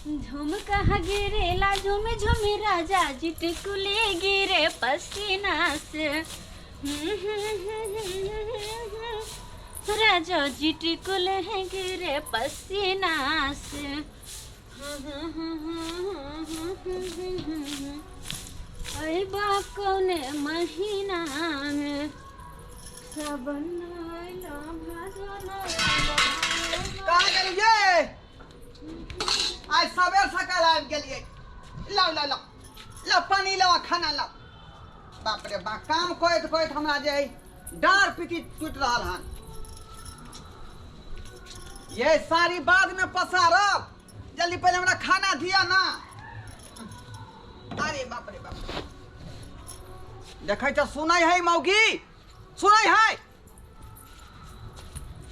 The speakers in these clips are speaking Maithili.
झुमका गिरेला झुम झुम राजा जी टिकुले गिरे पसीना से। राजा जी टिकुले गिरे पसीना से। अइबा कौने महीना में सबन आइला भादो आइला। कहाँ गेलियै? आइ सबेर सकाल आबि गेलियै। लाउ लाउ लाउ लाउ, पानी लाउ आ खाना लाउ। बाप रे बाप, काम करैत करैत हमरा जे है डाँड़ पीठी टूटि रहल हन। ये साड़ी बाद में पसारब, जल्दी पहले हमरा खाना दिया ना। अरे बाप रे बाप, देखै छ सुनै है मौगी, सुनै है?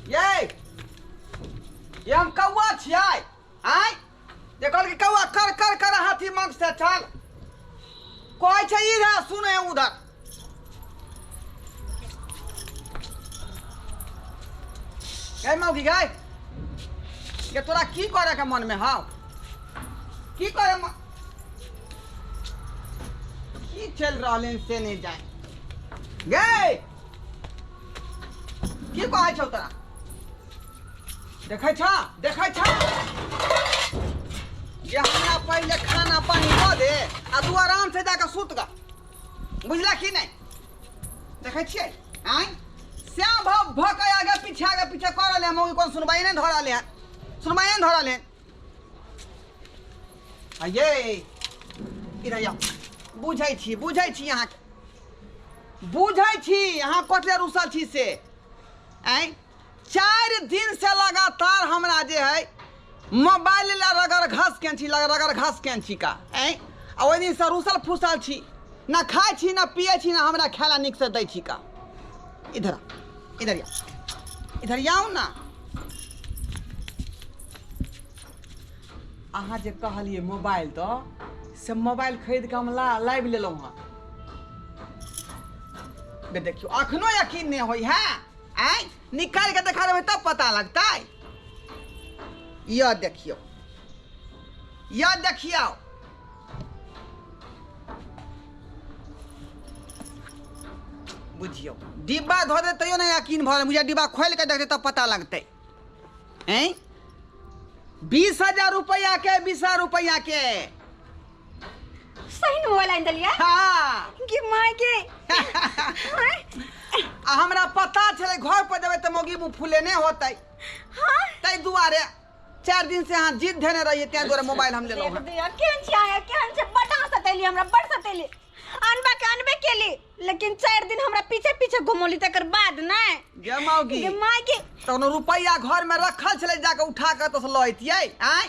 ये ये हम कौआ छियै आँय जे कहलकै कौआ कर कर कर हाथी मंग से चल कहै छै इधर सुनै उधर। गै मौगी गै, ये तोरा की करे के मन में हौ? की करे की चल रहल हन से नहीं जाए। गै की कहै छौ तोरा? देखै छ, देखै छ जे हमरा पहिले खाना पानी दऽ दे आ तू आराम से जाके सुत गा, बुझला कि नहीं? देखै छियै आँय श्याम भाव भऽ के आगे पीछे आगे पीछे कऽ रहलै हन, मौगी कोन सुनवाई नहि धऽ रहलै हन, सुनवाई नहि धऽ रहलै हन। आ ये इधर आउ, बुझै छी, बुझै छी अहाँके, बुझै छी अहाँ कतले रुसल छी से। आँय 4 दिन से लगातार हमरा जे है मोबाइल ला रगड़ घस केन छी, रगड़ घस केन छी का। आँय आ ओहि दिन से रुसल फुसल छी, ना खाइ छी ना पियै छी, ना हमरा खाय ला नीक से दै छी का। इधर आ, इधर आ, इधर आउ ना। अहाँ जे कहलियै मोबाइल तऽ से मोबाइल खरीद कऽ हम लाबि लेलहुँ हँ। बे देखियौ अखनो यकीन नहि होइ है। आँय निकालि कऽ देखा देबै तब पता लगतै। यह देखियौ, यह देखियौ, बुझियौ डिब्बा धऽ दे तैयो नहि यकीन भऽ रहल, बुझियौ डिब्बा खोलि कऽ देखतै तब पता लगतै। आँय 20,000 रुपैआ के, 20,000 रुपैआ के सही ने मोबाइल आनि देलियै? हाँ। गे माय गे। आ हमरा पता छलै घर पर जेबै तऽ मौगी मुँह फुलेने होतै। हाँ। ताहि दुआरे 4 दिन से अहाँ जिद धेने रहियै, ताहि दुआरे मोबाइल हम लेलहुँ हँ। देख दिअ, केहन छी अहाँ, केहन छै? बड्ड अहाँ सतेली हमरा, बड्ड सतेली। अनबा के अनबे केली, लेकिन 4 दिन हमरा पीछे पीछे घुमौली, तकर बाद नहि। गे मौगी। गे माय गे। तहन रुपैआ घर में रखल छलै, जाके उठा कऽ तऽ लऽ अयतियै। आँय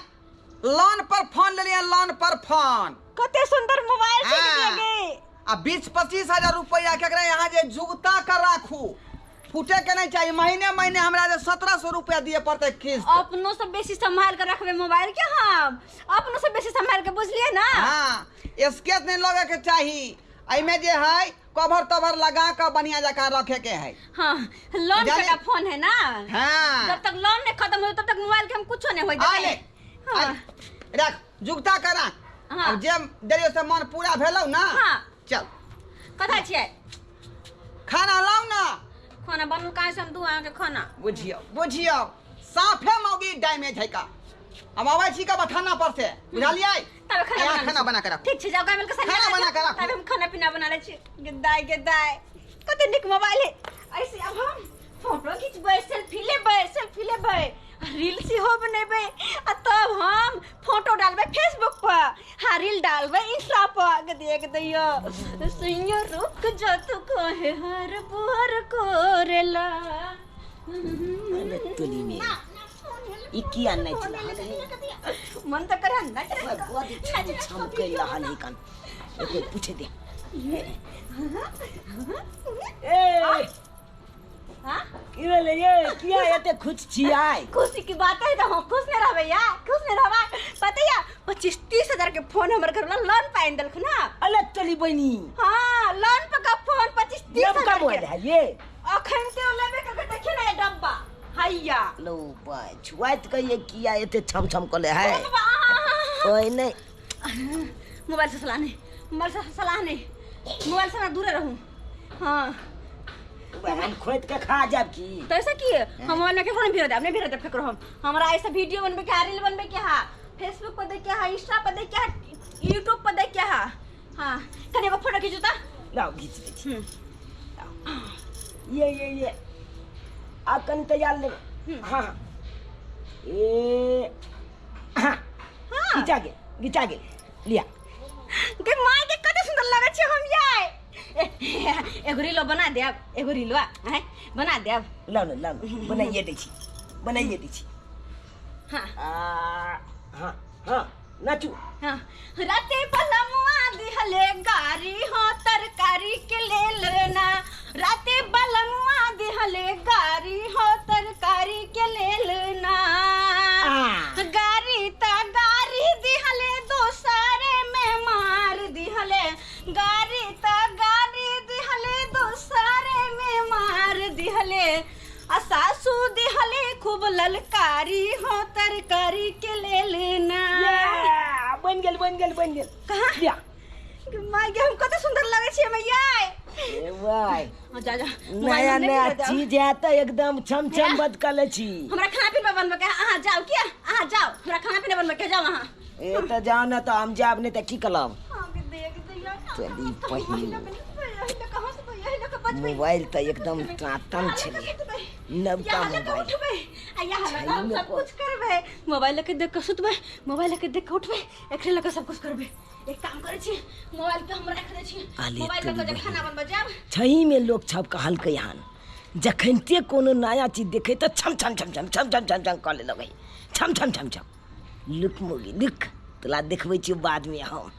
लोन पर फोन लेलियै, लोन पर फोन। कते सुंदर मोबाइल छै हाँ। गे। आ 20-25 हजार रुपैआ के एकरा यहाँ जे जुगता कर राखू, फूटे के नहीं चाहिए। महीने महीने हमरा जे 1700 रुपया दिए पड़तै किस्त। अपनो से बेसी संभाल के रखबे मोबाइल के, हम अपनो से बेसी संभाल के, बुझलिए ना? हाँ, स्केच नहीं लगे के चाही, एमे जे है कवर तवर लगा के बढ़िया जकाँ रखे के है। हाँ, लोन जाने- का फोन है ना? हाँ। जब तक लोन नहीं खत्म हो तब तक मोबाइल के हम कुछो नहीं हो आ ले, हाँ। आ ले, रख जुगता कर रख। हाँ। अब जे देलियो से मन पूरा भेलौ ना? हाँ। चल। कथा छियै? खाना लाउ ना। खाना बनल कहाँ से हम दू अहाँके खाना? बुझियौ, बुझियौ साफे मौगी डैमेज है का। हम आबै छी का बथाना पर से, बुझलियै? तब खाना यहाँ बना खाना लै छी। बना के राखू। ठीक छै, जाउ गाय मिलके खाना बना के राखू। तब हम खाना पीना बना लै छी। गे दाय, गे दाय, कते नीक मोबाइल है। ऐसे अब हम फोटो खिचबै, सेल्फी लेबै, सेल्फी लेबै, रील सेहो बनेबै, आ तब हम फोटो डालबै फेसबुक पर, हाँ रील डालबै इंस्टा पर। गे देख दैयो सुइयो रुक जा तू कहे हर बोर कोरेला। तुली में ई किया नाचि रहल है? मन तऽ करे नाच। बड़ छम छम करि रहल है कन, एक पूछे दे। ए हाँ? की भेलै ये? किया एते खुश छियै? खुशी की बात है तो हम खुश नहीं रहबै यार, खुश नहीं रहबै। पता या 25-30 हजार के फोन हमर घर वाला लोन पाइन देलखुन ना। अले चली बहिनी। हाँ, लोन पर का फोन 25-30 नबका हजार मोबाइल के। है ये? अखन ते लेबे करके देखिए ना ये डब्बा हैया। लो बा छुआत कहिए किया एते छम छम कले है? बाबा, कोई नहीं। मोबाइल से सलाह नहीं, मोबाइल से सलाह नहीं, मोबाइल से ना दूर रहूं। हाँ हम खोद के खा जाब की तो ऐसा किए हम मोबाइल में केकरो नहीं भेज देब, नहीं भेज देब केकरो। हम हमरा ऐसा वीडियो बनबे के, रील बनबे के, हा फेसबुक पर देख के, हा इंस्टा पर देख के, हा यूट्यूब पर देख के, हा हां कने एगो फोटो खींचू ता। लाओ खींच दै छी। ये ये ये आ कन तैयार ले। हां ए हां खींचा गेल, खींचा गेल लिया। के my के कते सुंदर लागै छै हम याय। एगो रीलो बना देब, एगो रीलवा हैं बना देब। लाओ ना लाओ, बनाइए दै छी, बनाइए दै छी। हां हां हां नाचू। हां राते बलमुआ दिहले गारी हो तरकारी के ले लेना, राते बलमुआ दिहले गारी हो तरकारी के ले लेना, गारी ता गारी दिहले दोसारे में मार दिहले, गारी ता गारी दिहले दोसारे में मार दिहले, आ सासू दिहले खूब ललकारी हो तरकारी के ले लेना। बन गेल बन गेल बन गेल। कहाँ लिया। My गे हम कते सुंदर लगे छै मैया। ए भाई जा जा नया नया चीज है त एकदम छम छम बदकल छी। हमरा खाना पीना बनबे के, अहाँ जाओ किया, अहाँ जाओ, हमरा खाना पीना बनबे के जाओ अहाँ। ए त जाओ ना त हम जाब नहीं त की कलब। देख दैया चली पहिल मोबाइल त एकदम टाटन छले, नवका मोबाइल। हम सब कुछ करबे, मोबाइल लके देख के सुतबे, मोबाइल लके देख के उठबे, एकरे लके सब कुछ करबे। एक काम करै छी, मोबाइल पे हम राख दै छी, मोबाइल लके जे खाना बनबे जाब। छही में लोग छप कहलकै हन जखनते कोनो नया चीज देखे त छम छम छम छम छम छम छम छम कऽ लगै, छम छम छम छम। लुक मोगी लुक तोला देखबै छियौ बाद में हम।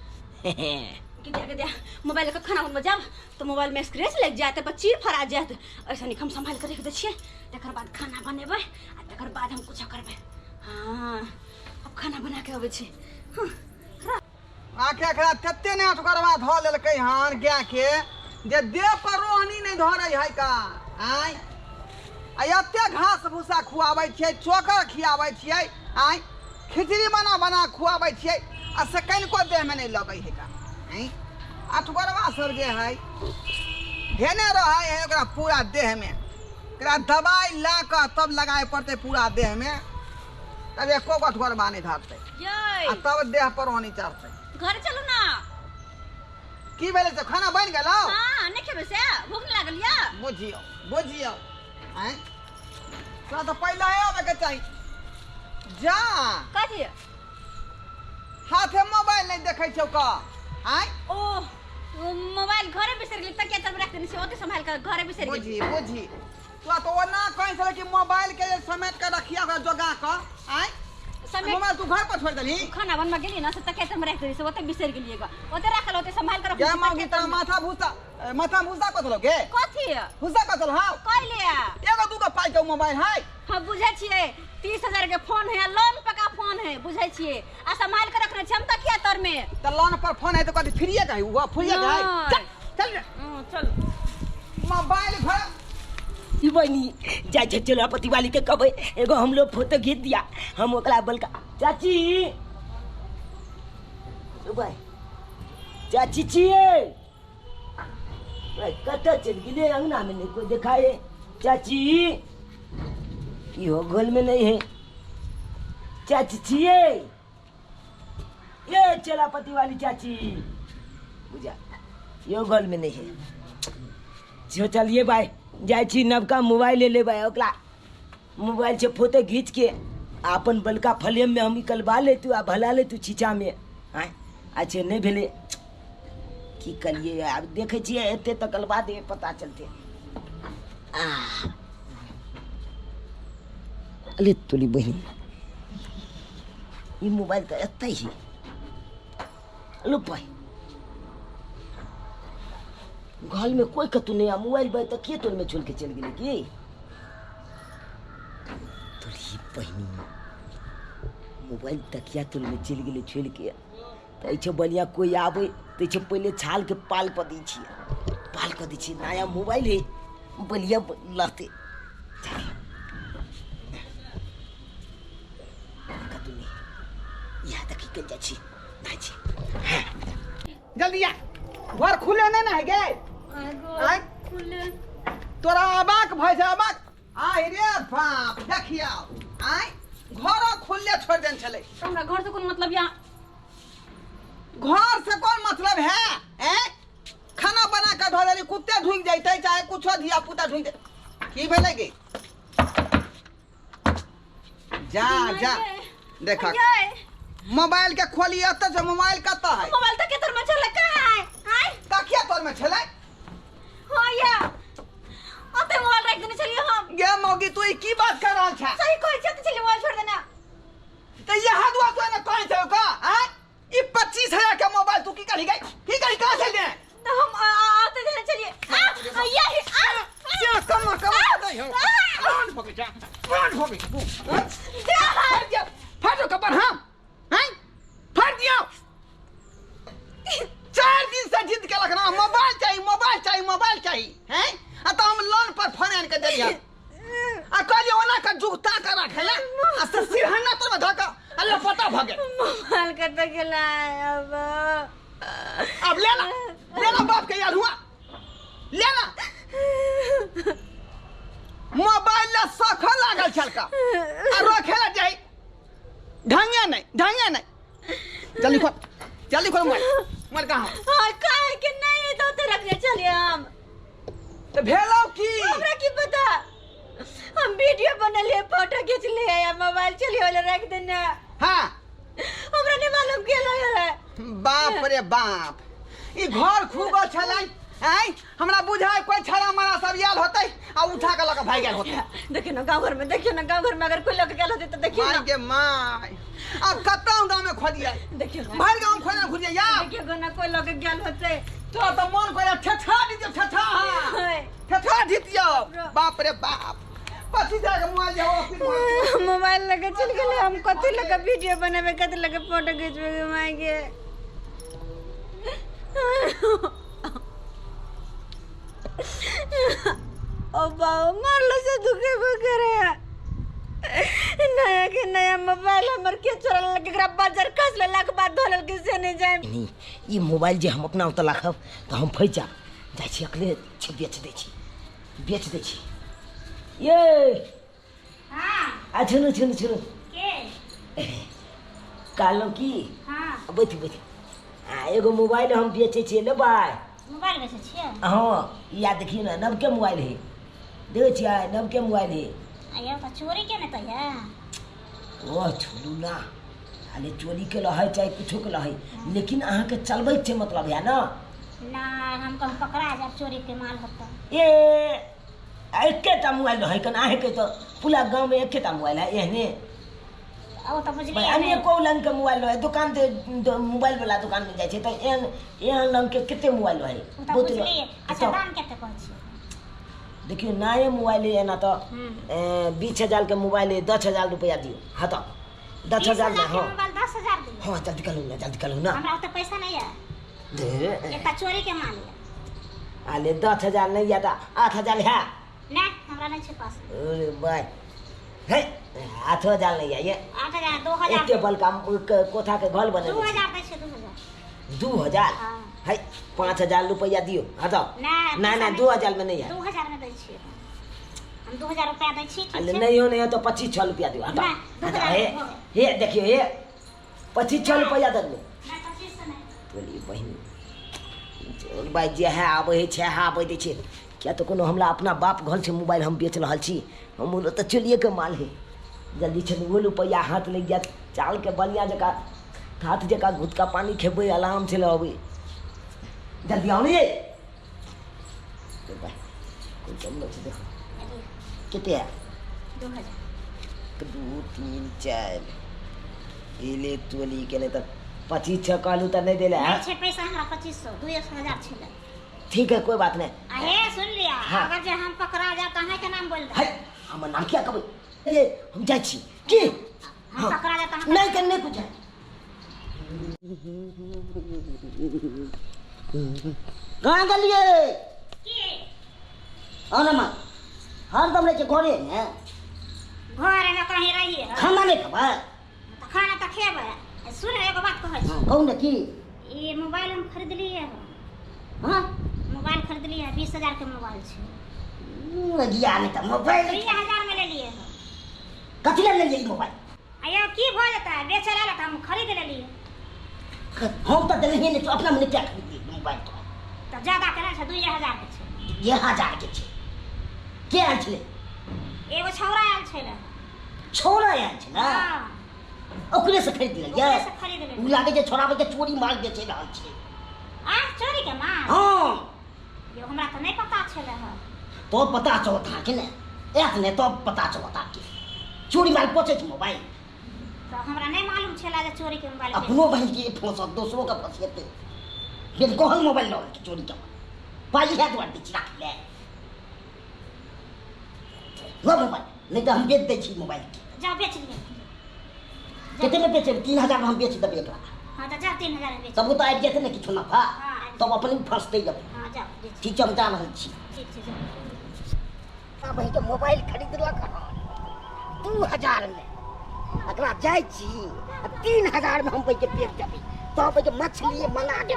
के दिया मोबाइल लके खाना बनबे जाब तो मोबाइल में स्क्रैच लग जायत, पर चीर फरा जायत। ऐसा नहीं हम संभाल के रख दै छियै, तकर बाद खाना बनेबै आ तकर बाद हम कुछ करबै। हाँ अब खाना बना के अबै छी। आखे एकरा तते ने अठगरवा धऽ लेलकै हन गाय के जे देह पर रोहनी नहि धरै है का। आँय आ एते घास भूसा खुआबै छियै, चोकर खियाबै छियै, आँय खिचड़ी बना बना खुआबै छियै आ से कनिको देहमे नहि लगै है का। आँय अठगरवा सब जे है धेने रहै है ओकरा पूरा देहमे, एकरा दवाइ ला कऽ तब लगाए पड़तै पूरा देहमे, तब एको गो अठगरवा नहि धरतै आ तब देह पर रोहनी चढ़तै। घर चलू ना। की भेलै से खाना बनि गेलौ? हां नहि खेबै से भूख नहि लागल या? बुझियौ बुझियौ। आँय तोरा तऽ पहिले आबैके चाही। जा कथी हाथे मोबाइल नहि देखै छौ का? आँय ओ मोबाइल घरे बिसरि गेली, तकिया तर राख देने छी, ओते संभाल के घरे बिसरि गेली। बुझी बुझी तोरा तऽ ओना कहै छलै कि मोबाइल के समेट के रखिया ओकरा जोगा कऽ। आँय मोबाइल तू घर पर छोड़ देलही? खाना बनबा गेली ना से तकिया तर राख देली से ओते बिसरि गेलियै ग, ओते राखल ओते संभाल के रख। गे मौगी तोरा माथा भूसा माथा भूसा कथलो गे? कथी भूसा कथल? हां कहले एगो दूगो पाइ के मोबाइल है। हम बुझै छियै 30,000 के फोन है, लोन पका फोन है, बुझै छियै आ संभाल के रखने छी हम तकिया तर में। त लोन पर फोन है त कथी फ्रीए के है? उ फ्रीए के है। चल चल चल मोबाइल घर ई बनी जाइ छै चेलापति वाली के कहबै एगो हम लोग फोटो घीच दिया, हम ओकरा बलका चाची भाई चाची छियै भाई कतऽ चलि गेलै? अंगना में नहीं कोई देखाए। चाची इहो घोल में नहीं है। चाची छियै ये चेलापति वाली चाची बुझा यो घोल में नहीं है। जो चलिए भाई जाइ छी नवका मोबाइल ले लेबै, ओकरा मोबाइल से फोटो घीच के अपन बलका फ्लेम में हम निकलवा लेतू आ भला लेतू छीचा में। आँय अच्छा नहीं भेलै की करिए आब देखै छियै एते तकलबा दे पता चलते। आ अरे तोरी बहिन ई मोबाइल तऽ एतै ही लो भाई घर में कोई कतू नहीं आ मोबाइल बाई तऽ के तोर में छोड़ के चलि गेलै की तोरी बहिनी मोबाइल तकिया तोर में चलि गेलै छोड़ के। तऽ एहिसँ बढ़िआँ कोइ आबै तऽ एहिसँ पहिले छालके पाल कऽ दै छियै, पाल कऽ दै छियै। नया मोबाइल है बढ़िआँ लहतै कतू नहीं। यहाँ देखी निकल जाइ छी, नहाय छी। जल्दी आ, घर खुले नहीं ना है गे। आय तोरा अबाक भय छै अबाक। आय रे बाप, देखियौ आय घर खुले छोड़ देन छलै। हमरा घर से कोन मतलब या? घर से कोन मतलब है? हैं, खाना बना के धऽ देली, कुत्ते ढुकि जैतै चाहे कुछो धिया पुता ढुकि जैतै। की भेलै गे? जा जा देखा मोबाइल के खोली एतऽ से मोबाइल कतऽ है? मोबाइल तऽ केतर में छलै, कहाँ है? आय तकिया तर में छलै। हां या ओते मोबाइल राख देने छलियै हम। गे मौगी, तू ई की बात कर रहल छा? सही कहै छियै, तऽ छलियै मोबाइल छोड़ देना। तऽ इएह दुआ तू एना कहै छौ का? आय ई 25,000 के मोबाइल तू की करी गई? की करी, कहाँ चल गए? तऽ हम आते देने छलियै। आ या आ से कम कम नहीं हो, प्राण भोगे जा, प्राण भोगे तू। फाड़ दिया, फाड़ दो कपर। हां हैं, फाड़ दिया। 4 दिन से जिद के रखना, मोबाइल चाहिए, मोबाइल चाहिए, मोबाइल चाहिए। हैं, आ तो हम लोन पर फोन आन के देलिया आ कहलिए ओना का जुगता कर रखे ला, आ से सिरहना तोर में धका अल्लाह पता भगे। मोबाइल कतऽ गेलै अब? अब ले ला, ले ला बाप के यार हुआ, ले ला मोबाइल ला। सख लागल छल का आ रखे ला जाई ढंगे नहीं, ढंगे नहीं। जल्दी खोल, जल्दी खोल मोबाइल। मोबाइल कहाँ? हाँ काहे के नहीं तो ते रखने चलिए हम। तो भेलौ की? हमरा की पता, हम वीडियो बनलिए, फोटो खींचलिए या मोबाइल चलिए वाला रख देना। हाँ हमरा नहीं मालूम के लगे है। बाप रे बाप, ई घर खूब छलै। आय हमरा बुझाय कोई छड़ा मरा सब आयल होतै आ उठा के लऽ के भागि गेल होतै। देखियो ना गांव घर में, देखियो ना गांव घर में अगर कोई लग गेल होतै तो देखियो माय ना। के my, अब कतौ गांव में खोजिए। देखियो ना, भरि गांव में खोजने घुरिए या। देखियो ना कोई लग गेल होतै। तोरा तो मन करे ठेठा दियो, ठेठा। हाँ ठेठा दियो। बाप रे बाप, 25,000 के मोबाइल जे हो। मोबाइल लगे चल गेलै, हम कथी लगे वीडियो बनेबै, कथी लगे फोटो खींचबै my के। ओ बाबू मरलो से दुखेबो करे। नया के नया मोबाइल हमर के चोरल लगे, एकरा बाजार खस लेलाक बाद धोलल के से नहीं जाए। नहीं, ई मोबाइल जे हम अपना ओतऽ राखब तऽ हम फँसि जायब। जाइ छी अकले छी, बेच दै छी, बेच दै छी। ये आ सुनू सुनू सुनू। के? कहलहुँ की, हाँ बैठू बैठू। आ एगो मोबाइल हम बेचै छियै, लेबै? मोबाइल बेचै छियै? हाँ, या देखियौ ने, नवके मोबाइल है, देखै छियै, नवके मोबाइल है। आयो तऽ चोरी के ने तऽ है। ओह छोड़ू ना, खाली चोरी के रहै चाहे कुछो के रहै, लेकिन अहाँके चलबैके छै मतलब है ना। ना, हम कहूँ पकड़ा जाब चोरी के माल होतै। ए एकेटा मोबाइल रहै कन अहाँके तऽ पूरा गाँवमे एकेटा मोबाइल है एहने। ओ तऽ बुझलियै अनेको रंग के मोबाइल रहै दुकान ते, मोबाइल वाला दुकान में जाइ छै तऽ एहन एहन रंग के कते मोबाइल रहै। ओ तऽ बहुत। बुझलियै। अच्छा, दाम कते कहै छियै? देखियौ, नये मोबाइल है एना तऽ 20,000 के मोबाइल है, 10,000 रुपया दियौ। हाँ तऽ दस बीस हजार हजार में। के हाँ मोबाइल 10,000 दियौ? हाँ, जल्दी करू ना, जल्दी करू ना। हमरा ओते पैसा नहीं है। दे। एकटा चोरी के माल है। अरे 10,000 नहीं या तऽ 8,000 है। नहीं, हमरा नहीं छै पास। अरे भाई हे, 8,000 नहीं है ये। 8,000, 2,000। एते बड़का कोठा के घर बने। 2,000 दै छै, 2,000। 2,000? हाँ। है, 5,000 रुपया दियो। हाँ तो ना। ना ना, 2,000 में नहीं है। 2,000 में दै छियै हम, 2,000 रुपया दै छी। अरे ठीक छै। नहीं हो, नहीं हो तो 2500 रुपया दियो। हाँ तो ना, दू हाँ तो हजार हे हो गए। हे देखियो, हे 2500 रुपया दे दो। ना, 2500 नहीं। बोलिए बहिन भाई, जे है आबै है छै है आबै दै छै किया तऽ कोनो हमरा अपना बाप घर से मोबाइल हम बेच रहल छी। हम बोलो तऽ चलिए के माल है, जल्दी चलू। ओहो रुपैआ हाथ लागि जायत, चाल के बढ़िआँ जकाँ हाथ जकाँ घुटका पानी खेबै, आराम से रहबै। जल्दी आउ ने ये कोई कम नहीं देखो कते है। 2,000। 2 3 4 एले टोली के नहीं तऽ 2500 कहलू तऽ नहीं देले। नहीं है छै पैसा हमरा 2500, 2,000 छलै। ठीक है, कोई बात नहीं। आ हे, सुन लिया। हाँ। अगर जे हम पकड़ा जाए तऽ अहाँके नाम बोल है देब। हमर नाम किया कहबै ये? हम जाइ छी की। हम हाँ। पकड़ा जाए तऽ अहाँके नहीं के नहीं कुछ। कहाँ गेलियै? की? आओ ना माँ, हरदम रहै छै घरे ने। घरमे कहीं रहिए। खाना नहि खेबै? तऽ खाना तऽ खेबै, सुन एगो बात कहै छी। हाँ, कहू ने की। ई मोबाइल हम खरीदलियै हँ। हाँ? मोबाइल खरीदलियै हँ, 20,000 के मोबाइल छै। गिया नहि तऽ मोबाइल 2,000 में लेलियै हँ। कथी लए लेलियै ई मोबाइल? आयो की भऽ जेतै, बेचै लए तऽ हम खरीद लेलियै। हम तऽ देलहिए नहि, अपना मने क्या खरीदलियै मोबाइल? तो तऽ ज्यादा के नहि छै, 2,000 के छै। 2,000 के छै? के आयल छलै? एगो छौड़ा आयल छलै। छौड़ा आयल छलै? हाँ। ओकरे से खरीद लेलियै? ओकरे से खरीद लेलियै। ओ लागै छै छौड़ा के चोरी माल बेचि रहल छै। आ चोरी के माल? हाँ। यो हमरा तऽ नहि पता छलै हँ। तो पता चलत अहाँके ने, आयत ने तब पता चलत अहाँके। चोरी माल पचै छै मोबाइल? तऽ हमरा नहि मालूम छलै जे चोरी के मोबाइल। अपनो बहिन के फंसत, दोसरो के फंसेतै। बिन कहल मोबाइल लऽ लेलकै चोरी के। पाइ इएह दुआरे दै छी राखै लए। लऽ मोबाइल, नहि तऽ हम बेच दै छी मोबाइलके। जाओ बेच लिअ। कतेमे बेचेबै? 3,000 मे हम बेच देबै एकरा। हाँ तऽ जाओ 3,000 मे बेच। तब ओ तऽ आबि जेतै ने किछु नफा। हाँ, आबि। तब अपने फंसतै जब। हाँ जाओ बेच। ठीक छै, हम जा रहल छी। ठीक छै, जाओ। बहिनके मोबाइल खरीदलक हन 2,000 मे, एकरा जाइ छी आ 3,000 मे हम बहिनके बेच देबै। तब बहिनके मछली मंगा के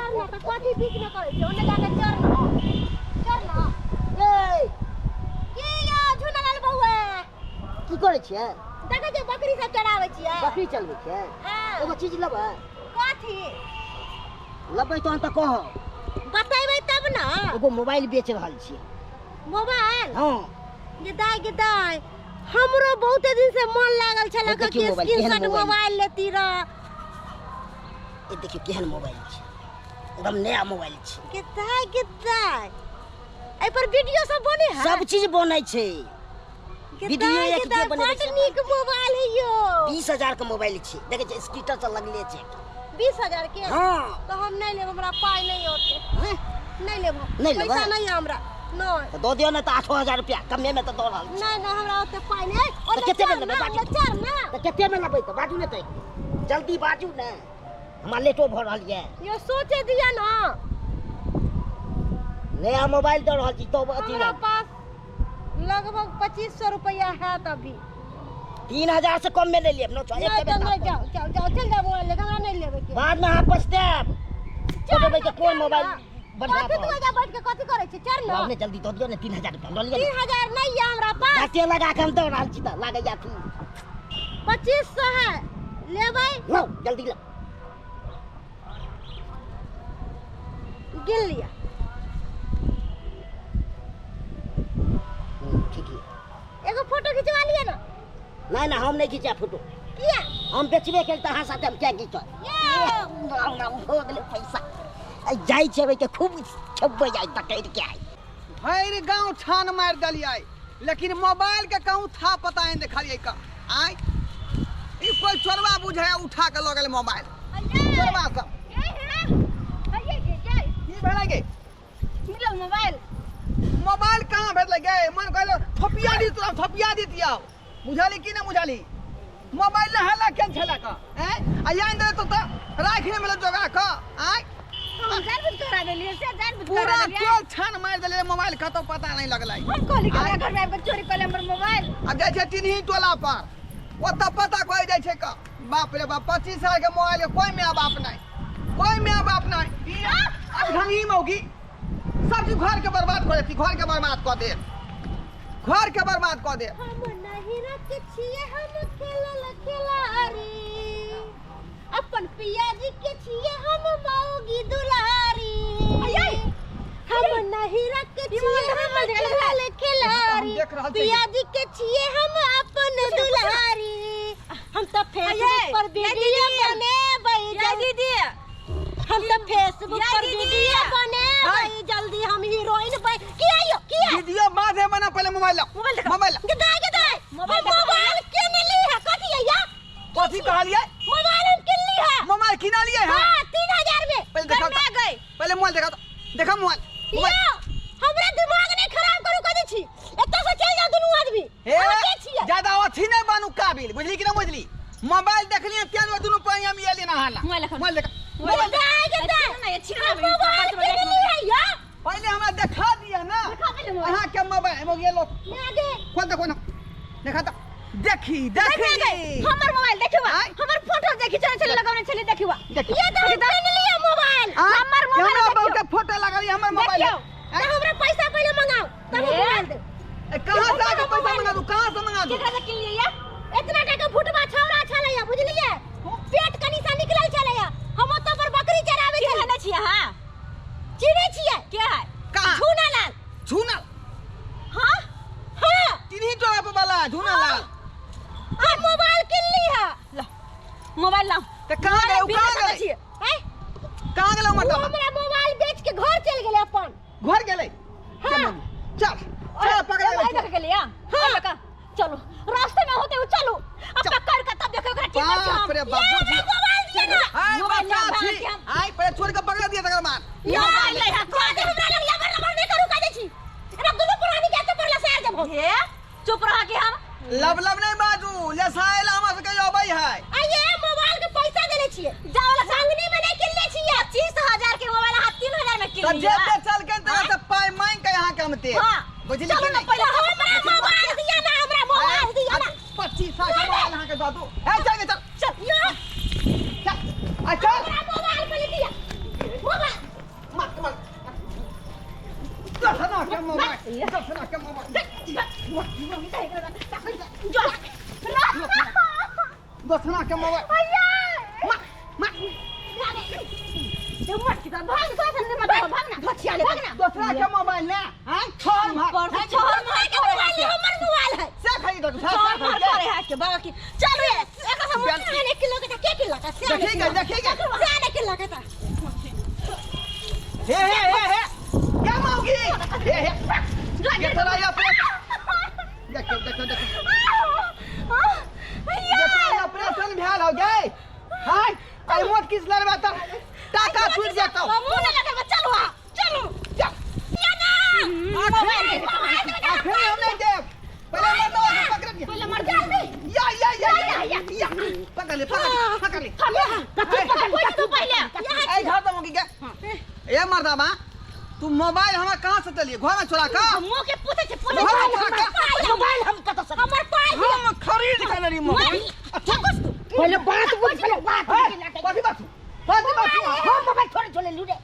कथी बीच में करै छै? ओने जाके चर न, चर न। ए की यौ झुनलाल बौआ, की करै छियै? देखै छियै बकरी सब चराबै छियै। बकरी चलबै छियै? हाँ। एगो चीज लेबै। कथी लेबै तहन तऽ कहब। बतेबै तब ने। एगो मोबाइल बेच रहल छियै। मोबाइल? हाँ। गे दाइ, गे दाइ, हमरो बहुते दिन से मन लागल छल देखियौ कि मोबाइल, केहन स्क्रीनशॉट मोबाइल। मोबाइल लेती रह। ए देखियौ केहन मोबाइल छै, एकदम नया मोबाइल छै। गे दाइ, गे दाइ, एहि पर वीडियो सब बने है? सब चीज बनै छै। गे वीडियो दाइ, गे एक दाइ, जे बनेबै बड से नीक मोबाइल है यो। 20,000 के मोबाइल छै, देखै छियै स्क्रीन से लगले छै। 20,000 के? हाँ। तो हम नहीं लेब, हमरा पाइ नहीं होते। हैं? नहीं लेब हम। नहीं लेबै? पैसा नहीं है हमरा। नहीं। तऽ दऽ दियौ ने तऽ 8,000 रुपया कमे मे तऽ दऽ रहल छी। नहीं नहीं, हमरा ओते पाइ नहीं। तऽ कते मे लेबै बाजू? चल ना। तऽ कते मे लेबै तऽ बाजू ने, तऽ जल्दी बाजू ने, हमरा लेटो भऽ रहल यऽ। यो सोचे दिया ना। नया मोबाइल दऽ रहल छी तब अथी। हमरा पास लगभग 2,500 रुपया है अभी। 3,000 से कम में ले लेब नो। नहीं तो नहीं, जाओ जाओ जाओ, चल जाओ मोबाइल लेके, हमरा नहीं लेबे के। बाद में अहाँ पछतायब। कहबै के कोन मोबाइल बढ़िया। कथी तू एजा बैठ के कथी करै छी? चल ना। ने जल्दी दऽ दियौ ने 3,000 रुपया लऽ लिअ। 3,000 नहीं है हमरा पास। घाटे लगा के हम दऽ रहल छी तऽ लागैया अथी। 2,500 है, लेबै? लौ जल्दी लौ। गिन लिया। ठीक है। एगो फोटो खिंचवा लिया ना। नहीं ना, हम नहीं खींचा फोटो। किया? हम बेचबे केल तऽ अहाँ साथे हम किया खींचब? हो गेलै पैसा। आइ जाइ छै के खूब खेबै, आइ पकड़ि के आइ। भरि गाँव छान मारि देलियै लेकिन मोबाइल के कहूँ था पता नहीं देखलियै का। आय ई कोई चोरवा बुझाय उठा के लऽ गेलै मोबाइल, चोरवा सब। की भेलै गे? मिलल मोबाइल? मोबाइल कहाँ भेटलै गे? मन कहलो थपिया दी तोरा, थपिया दितियौ। बुझली कि नहि बुझली? मोबाइल ने हल्ला केन छला का हैं आ यान दे तो राखि ने मिलत जोगा का। आय हम जानबूझ करा देलियै से, जानबूझ पूरा करा देलियै। टोल छान मारि देलियै, मोबाइल कतौ पता नहीं लगलै। हम कहली कि हमरा घर में आबि के चोरी कऽ ले हमर मोबाइल। आब जाइ छै टिनही टोला पर, ओतऽ पता कोइ जाइ छै का। बाप रे बाप, 25,000 के मोबाइल के कोई my बाप नहीं, कोई my बाप नहीं। अब ढंगी मौगी सब चीज घर के बर्बाद कर देती, घर के बर्बाद कऽ देत, घर के बर्बाद कऽ देत। हम नहीं रख छियै हम खेलल खेलारी, अपन पिया जी के छियै हम मौगी दुलारी। हम नहीं रख छियै हम खेलल खेलारी, हम देख रहल छियै। पिया जी के छियै हम अपन दुलारी। हम तो फेसबुक पर वीडियो बनेबै जल्दी, हम तो फेसबुक पर वीडियो बनेबै जल्दी, हम हीरोइन बन की आइयो की। वीडियो बाद में बना, पहले मोबाइल लाओ, मोबाइल देखा। मोबाइल लाओ। गदाय गदाय, मोबाइल मोबाइल मोबाइल केने ली है? कथी है या? कथी कहलियै? मोबाइल हम किन ली है। मोबाइल किना लिए है? हाँ, 3,000 में। पहले देखा घर में आ गए। पहले मोबाइल देखा तो, देखा मोबाइल, मोबाइल। यो हमरा दिमाग नहीं खराब करू कथी छी, एतऽ से चल जाओ दुनू आदमी। हे अहाँ के छियै? ज्यादा अथी नहीं बनू काबिल, बुझली कि ना बुझली? मोबाइल देखलियै तें दुआरे दुनू पानि हम एलियै ना हाला। मोबाइल देखा। मोबाइल देखा। गदाय गदाय, हम मोबाइल किन ली है या? पहले हमरा देखा दिया ना देखा पहले मोबाइल। अहाँ के मोबाइल मोबाइल लो। ना दे। खोल देखो ना, देखा तो देखी देखी हमर मोबाइल देखिवा, आय। हमर फोटो देखी, चल चल लगाउने छली देखिवा। देखी। ये तो किन लिया मोबाइल, आय, हमर मोबाइल हमरा देखियो। बहू के फोटो लगल हमर मोबाइल। देखियो। आय, तो हमरा पैसा पहिले मंगाओ तब हम ए? मोबाइल देब। ए, कहाँ से आके पैसा मंगा दू, कहाँ से मंगा दू? केकरा से किन लिया? इतना टाका फुटबा छौरा छलैया बुझलिए, पेट कनी सा निकलल छलैया। हम ओतऽ पर बकरी चराबै के छलियै। हने छियै अहाँ? चिन्है छियै? के है? कहाँ? झूना लाल। झूना? हां हां, तिन्ही टोला पर वाला झूना लाल। आ मोबाइल किन ली है। ला मोबाइल लाओ। त कहाँ गए उ, कहाँ बिना गए? छियै। हैं? कहाँ गेलै ओ मर्दबा? हमरा मोबाइल बेच के घर चल गेलै अपन। घर गेलै? हाँ। चल चल पकड़ ले ले। देख गेलिया। हां चलो रास्ते में होते हो, चलो अब पकड़ के तब देखो ओकरा की करछी हम। बाप रे बाप, ये बुझी। हमरा मोबाइल दिया ना। आय मोबाइल बच्चा ला, छी। भाग के हम। आय पहिले छोड़ के पकड़ दिया तकर बाद। मोबाइल ले हा, कह दे हमरा लग लबर लबर नहीं करू, कह दे छी। एकरा दुनू प्राणी के हाथ पर लसार देब हम। हे चुप रह के हम। लब लब नहीं बाजू, लेसायल हमरा सबके अबै है। आ ये मोबाइल के पैसा देले छियै। जाओ ला संगनी में नहीं किनले छियै। 25,000 के मोबाइल अहाँ 3,000 में किन त लिया। जे पे चल के तोरा से पाई मांग के यहाँ के हम दे। हां बुझली चलू कि ना नहीं? पहिले हमरा मोबाइल दिया ना, हमरा मोबाइल दिया ना। 25,000 के मोबाइल अहाँ के दऽ दू। ए चल के चल चल यो चल आ चल। हमरा मोबाइल पहिले दिया। मोबाइल मार मार। दसना के मोबाइल, दसना के मोबाइल, जो दसना के मोबाइल। मार मार। दोसरा के मोबाइल ले। हां छोड़ मार। पर से छोड़ मार के मोबाइल है, हमर मोबाइल है। से खरीद से छोड़ मार खरीद। करे हाथ के बाबा की। चलो ये एकर हम से नहीं किलो के था, के किलो का? से नहीं देखिएगा, देखिएगा। से नहीं किलो के था। हे हे हे हे क्या मांगी? हे हे ये थोड़ा ये देखो देखो देखो देखो ऑपरेशन भेल हो गए। हाय आई मोट किस लड़बा त टाका छूट जेतौ। मुंह न लगे, चलो आ चलो चल या ना आखिर आखिर हम नहीं देब। पहले मर्दवा के पकड़ लिया। पहले मर जा या या या या या पकड़ ले पकड़ ले पकड़ ले। हम पकड़ तू पहले। ए घर तो मोगी के। ए मर्दवा तू मोबाइल हमरा कहां से चलिए? घर में छोड़ा का? मुंह के पूछे छे पूछे। घर में छोड़ा का? मोबाइल हम कतौ से हमर पाई हम खरीद के लेली मोबाइल। अच्छा कुछ तू पहले बात बुझ, पहले बात बुझ। कथी बात? कथी बात? हम मोबाइल थोड़े छोड़े लियो रे।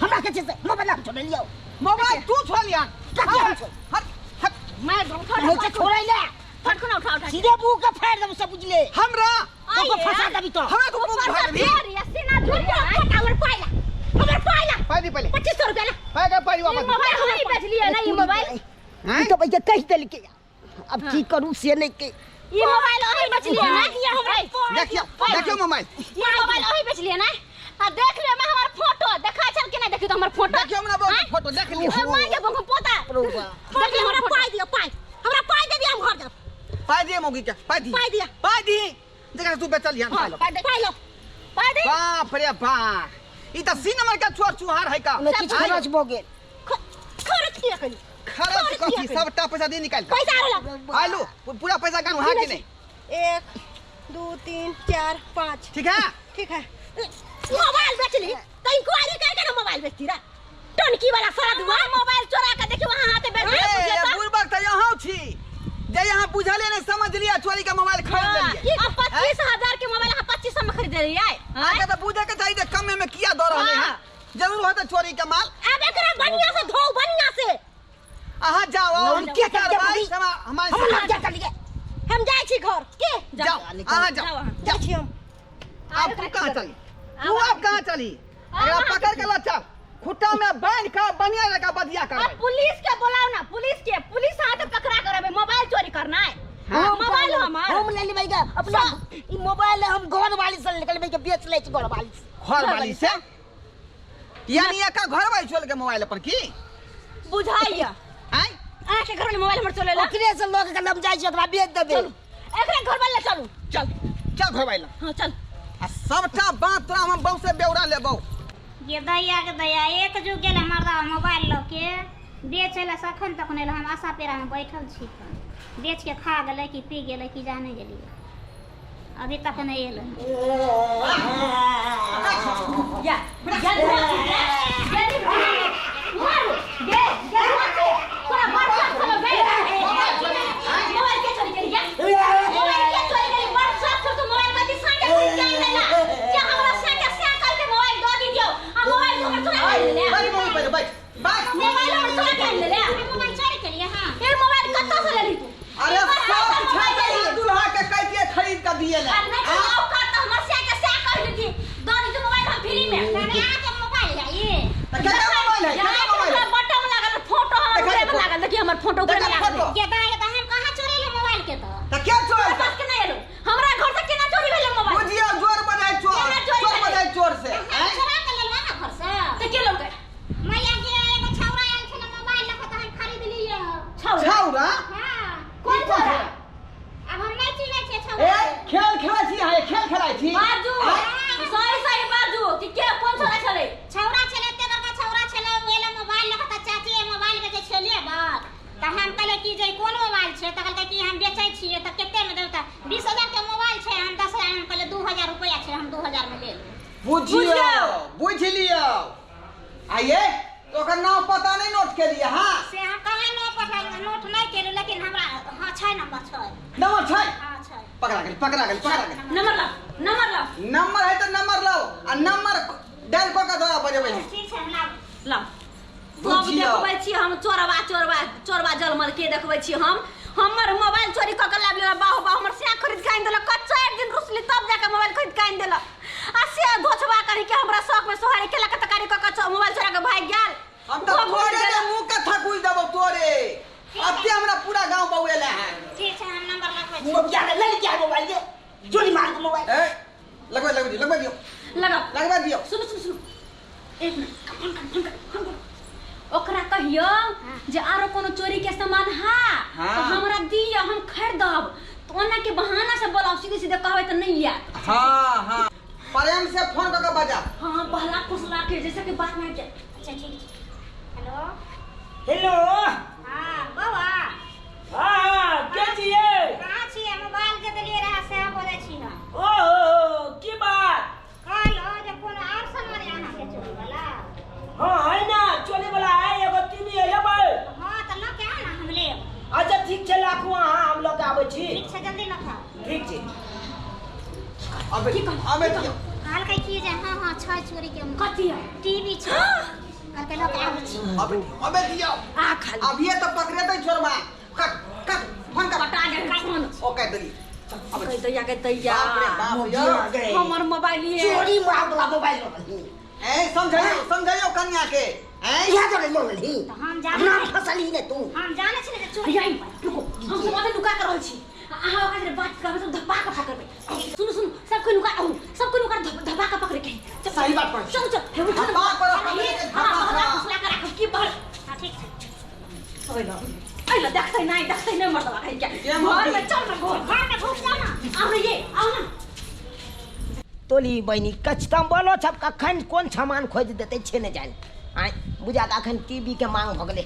हमरा के छै मोबाइल हम छोड़े लियो। मोबाइल तू छोड़ लिया। कथी हम छोड़? हट हट। मैं नहीं तो छोड़े ले। फटकुना उठा उठा सीधे मुंह के फाड़ देब सब बुझले। हमरा सबको फंसा देबी तो। हमरा तू मुंह फाड़ देबी। या सीना झूठ हमर पाई ला, हमर पाई ला। पाई दी पहले। 2500 रुपया ला। पाई के पाई वापस। मोबाइल हम ही बेच लिया ना ये मोबाइल। हैं? ई तो भैया कह देलके। अब की करू से नहीं के। ये मोबाइल ओही बेच लिया ना ये हमरा। देखियो देखियो मोबाइल। ये मोबाइल ओही बेच लिया ना। आ देख ले मैं हमर फोटो देखा छल के नहीं देखी तो हमर फोटो। देखियो हमरा बहुत फोटो देख लियो। ओए मां के बंग पोता। देख ले हमरा हमरा पाई दियो, पाई। हमरा पाई दे दिया, हम घर जाब। पाई दिए मोगी के, पाई दी। पाई दिया। पाई दी। जकरा तू बेचल लिया। हां पाई दे, पाई लो। पाई दे। बाप रे बाप, ई त सी नंबर के चोर चुहार है का। ओमे किछु खर्च भऽ गेल। खर्च किया करी? खर्च कथी? सबटा पैसा दे निकाल के। पैसा आरो आलू पूरा पैसा गान वहां के नहीं। 1 2 3 4 5। ठीक है ठीक है। मोबाइल बेचली त इंक्वायरी करके ना मोबाइल बेचती रा। टनकी वाला सारा दुआ मोबाइल चोरा के देखियो वहां हाथे बैठ के ए बुड़बक त यहाँ छी जे यहाँ बुझले नहीं समझ लिया चोरी का मोबाइल खरीद लेलिए। अब 25,000 के मोबाइल अहाँ 2500 में खरीद लियै। आगे त बुझे के चाहिए जे कम में किया दऽ रहले हैं। जरूर होता चोरी के माल। अब एकरा बढ़िया से धो, बढ़िया से। अहाँ जाओ हम के के करबै? हमारे हम लग जा चलिए। हम जाइ छी घर के जाओ अहाँ जाओ। जाइ छी हम। आप तू कहाँ चली? तू आप कहाँ चली? अगर पकड़ के ला चल खुट्टा में बांध के बढ़िया लगा बदिया कर। अब पुलिस के बुलाओ ना, पुलिस के, पुलिस हाथ पकड़ा करबे मोबाइल चोरी करना है। मोबाइल हमार हम ले लेबै गे अपना ई मोबाइल हम घर वाली से निकलबै के बेच लै छी घर वाली से। घर वाली से यानी एका घर वाली चोल के मोबाइल पर की बुझाइया। आय अहाँ के घर वाली मोबाइल हमर चलेला। ओकरे से लोग के हम जाइ छी ओकरा बेच देबै। चलू एकरा घर वाला चलू। चल चल घर वाला। हां चल। आ सबटा बात तोरा हम बहु से बेवड़ा लेबौ। ये दैया के दैया एक जुग गेल मर्दा मोबाइल लऽ के बेचै लए सखन तक नहि, हम आशा पेरा में बैठल छी, बेच के खा गेलै कि पी गेलै कि जाने गेलियै, अभी तक नहि एलै। या या मारू गे गे तोरा बड़ चलो गे मोबाइल के चली गेल या लियो। बुझ लियो। आइए तो ओकर नाम पता नहीं नोट के लिए। हां से हम कहाँ नोट पता नोट नहीं केलु, लेकिन हमरा हां छै नंबर छै। नंबर छै? हां छै। पकड़ा गेल पकड़ा गेल पकड़ा गेल। नंबर लाओ नंबर लाओ। नंबर है तो नंबर लाओ आ नंबर डायल क के दवा बजेबै। ठीक छै हम लाओ लाओ। सब देखबै छी हम चोरबा चोरबा चोरबा जलमल के देखबै छी हम। हमर मोबाइल चोरी क के लाबि लेलक बाहो बाहो। हमर से खरीद के आनि देलक। 4 दिन रुसली तब जाके मोबाइल खरीद के आनि देलक। आ से धोछबा करी के हमरा शौक में सोहारी केलक तकारी क के मोबाइल चोरा के भागि गेल। हम तो तोरे के मुंह के थकुल देबो तोरे। अते हमरा पूरा गांव बौएले है। ठीक छै हम नंबर लगबै छी। मोबाइल ले ले मोबाइल के जोड़ी मार के मोबाइल। ए लगबै लगबै दियो लगबै दियो लगाओ लगबै दियो। सुनो सुनो सुनो एक मिनट फोन कर फोन कर फोन कर। ओकरा कहियो जे आरो कोनो चोरी के सामान हा तो हमरा दियो हम खरीदब। तो ओना के बहाना से बोलाओ, सीधे सीधे कहबै त नहीं आयत। हां हां प्रेम से फोन क के बजा। हां बहला फुसला के जैसे कि बात में जाए। अच्छा ठीक छै। Hello hello. हां बाबा। हां के छियै? कहां छियै? मोबाइल जे देलियै रहा से बोलै छी हम। ओ की बात? कहलो जे कोनो आर सामान अहाँ के चोरी वाला? हां है ना चोरी वाला है एगो टीवी है लेबै। हां त ल के आ ना हम लेब। अच्छा ठीक छै राखू अहाँ हम ल के आबै छी। ठीक छै जल्दी ल के आउ। ठीक छै। अबे अबे कहलकै की जे हां हां छै चोरी के। कथी है? टीवी छै। कहलकै ल के आबै छी। अबे अबे दियो आ खाली अभी तो पकड़े दे छोरबा। कट कट फोन कर कटा गेल फोन। ओ कह देली। अबे कह दैया के दैया। बाप रे बाप यो हमर मोबाइल ये चोरी मार वाला मोबाइल रहली। ए समझाइयो समझाइयो कन्या के। ए इहा तो ले लेली त हम जाने नाम फसली ने तू। हम जाने छी जे चोरी। आई रुको हम सब ओते लुका के रहल छी। अहाँ ओकरा से बात करबै सब धप्पा के पकड़बै। सुनु सुनु सबके लुका आउ सबके लुका धप्पा के पकड़े के। सही बात पर चल चल हे उठ धप्पा पर पकड़े के धप्पा फुसला के राखब की बहल। हां ठीक छै। ओइला ओइला देखतै नहीं देखतै नहीं मर्दवा कहि के घर में चल ना घर में घुस जा ना। आओ रे ये आओ ना। तोली बहिनी कचतम बोलो छब कखन कोन सामान खोज देतै छै ने जान। आय बुझा अखन टीवी के मांग भ गेलै।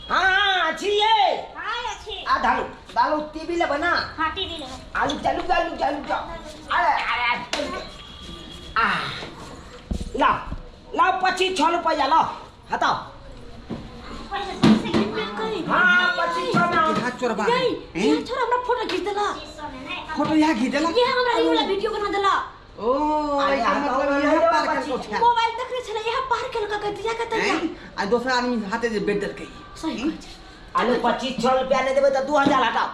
हां हां छियै। हां छी। आ धालू दालू टीवी ले बना। हां टीवी ले। आलू चालू चालू चालू जाओ। अरे अरे आ ला ला 25 रुपया ला हटाओ। हां 25 ना हाथ चोरबा। ये छोरा हमरा फोटो खींच देला। फोटो यहाँ खींच देला? ये हमरा ई वाला वीडियो बना देला। ओ एकर मतलब यहाँ पार कर सोचा। मोबाइल देखने छले यहाँ पार केलका के दिया के तैया। आ दोसर आदमी हाथे जे बेच देलकै। सही कहै छै। आलू 25 रुपया नहीं देबै त 2000 हटाओ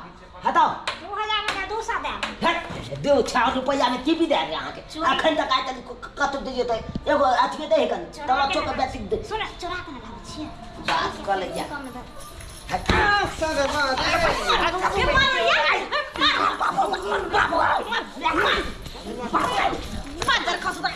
हटाओ। 2000 में 200 देब। हट दो 6 रुपया में टीवी दे रहे अहाँ के। अखन तक आइ तक कत दियो त एगो अथी दे कन तब चोक बेसी दे। सुन चोरा के ना लाबै छियै। बात क ले जा। हट सरवा के मारो यार मार खसदा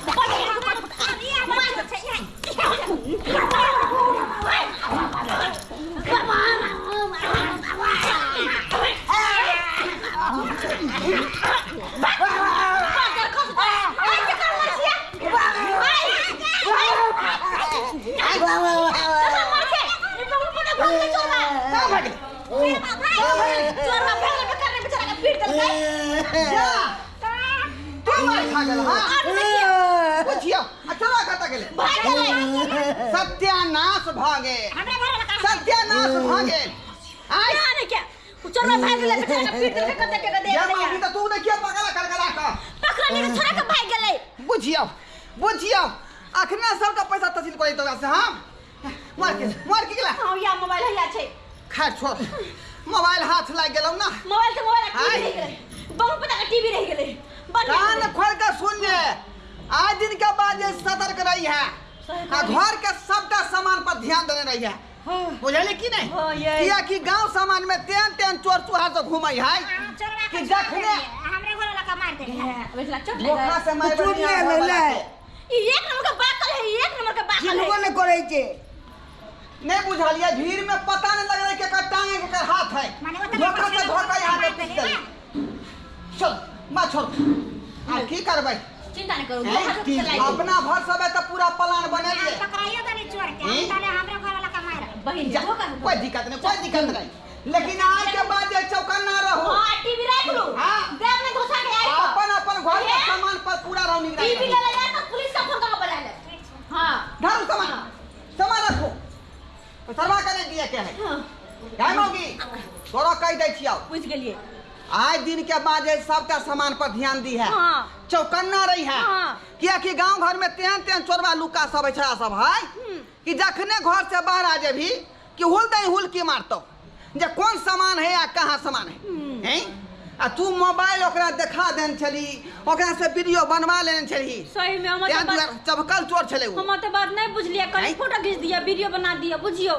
सत्यानाश भ गेल सत्यानाश भ गेल। आइ ने के चोरबा भाग गेलै बेचारा के पीट देलकै कते के दे। या मामी त तू देखियो पकड़ा करकरा के पकड़ा ने छोरा के भाग गेलै। बुझियो बुझियो अखने सबटा पैसा तसील करै तोरा से। हम मार के गेला। हां या मोबाइल हैया छै। खैर छोड़ मोबाइल हाथ लाग गेलौ ना। मोबाइल त मोबाइल टीवी रहि गेलै। बहुत पता के टीवी रहि गेलै। कान खोल के सुन ले आज दिन के बाद जे सतर्क रही है आ घर के सबटा सामान पर ध्यान देने रही है। बुझलिए कि नहीं? किया कि गांव सामान में तेन तेन चोर चुहार तो घूमै है कि जखने हमरे घर वाला का मार दे बेचला चोट धोखा से मार चोर ले ले ई एक नंबर के बाकल है एक नंबर के बाकल है। चिन्हबो ने करै छै। नहीं बुझलिए भीड़ में पता नहीं लग रहा है के टांग के हाथ है। धोखा से धोखा यहाँ के पीट दे। चल मां छोड़ आ की करबै? चिंता नहीं करू अपना भर सब है त पूरा प्लान बनेलिए। पकड़ाइयो तनी चोर के ताले हमरे घर वाला का मार बहिन धोखा कोई दिक्कत नहीं कोई दिक्कत नहीं। लेकिन आज के बाद जे चौकन्ना रहो। हां टीवी राख लू हां देव में धोखा के आई अपन अपन घर के सामान पर पूरा रहो निगरानी। टीवी ले ले तो पुलिस का फोन सरवा के नहि दिए के है। गाय मौगी, तोरा कहि दै छियौ। बुझि गेलियै। आइ दिन के बाद जे सबटा सामान पर ध्यान दी है। हाँ। चौकन्ना रही है। हाँ। कियाकि गांव घर में तेहन तेहन चोरवा लुका सब है, छड़ा सब है कि जखने घर से बाहर आ जेबही कि हुल दही हुल की मारतौ जे कौन सामान है या कहाँ सामान है। हैं? आ तू मोबाइल ओकरा देखा देने छली, ओकरा से वीडियो बनवा लेने छली। सही में हमर तें तऽ बात दुआरे चबकल चोर छलै ओ। हमर तऽ बात नहि बुझलियै, कनि हैं? फोटो घीच दिअ, वीडियो बना दिअ, बुझियौ।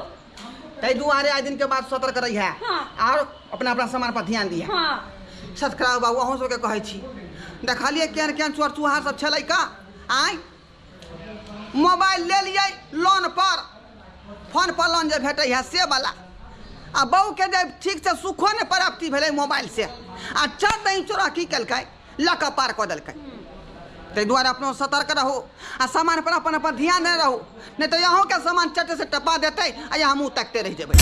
ताहि दुआरे आइ दिन के बाद सतर्क रही है। हाँ। और अपना अपना सामान पर ध्यान दिया। हाँ। सतकराव बाबू, अहूँ सबके कहै छी, देखलियै केहन केहन चोर चुहार सब छलै का। आँय, मोबाइल ले लियै लोन पर, फोन पर लोन जे भेटै है से वाला, आ बहू के जे ठीक से सुखो नहि प्राप्ति भेलै मोबाइल से, आ चल दही चोरा की केलकै, लऽ कऽ पार कऽ देलकै। ताहि दुआरे अपनो सतर्क रहू आ सामान पर अपन अपन ध्यान देने रहू, नहि तऽ अहूँके सामान चट से टपा देतै आ हमहूँ तकते रहि जेबै।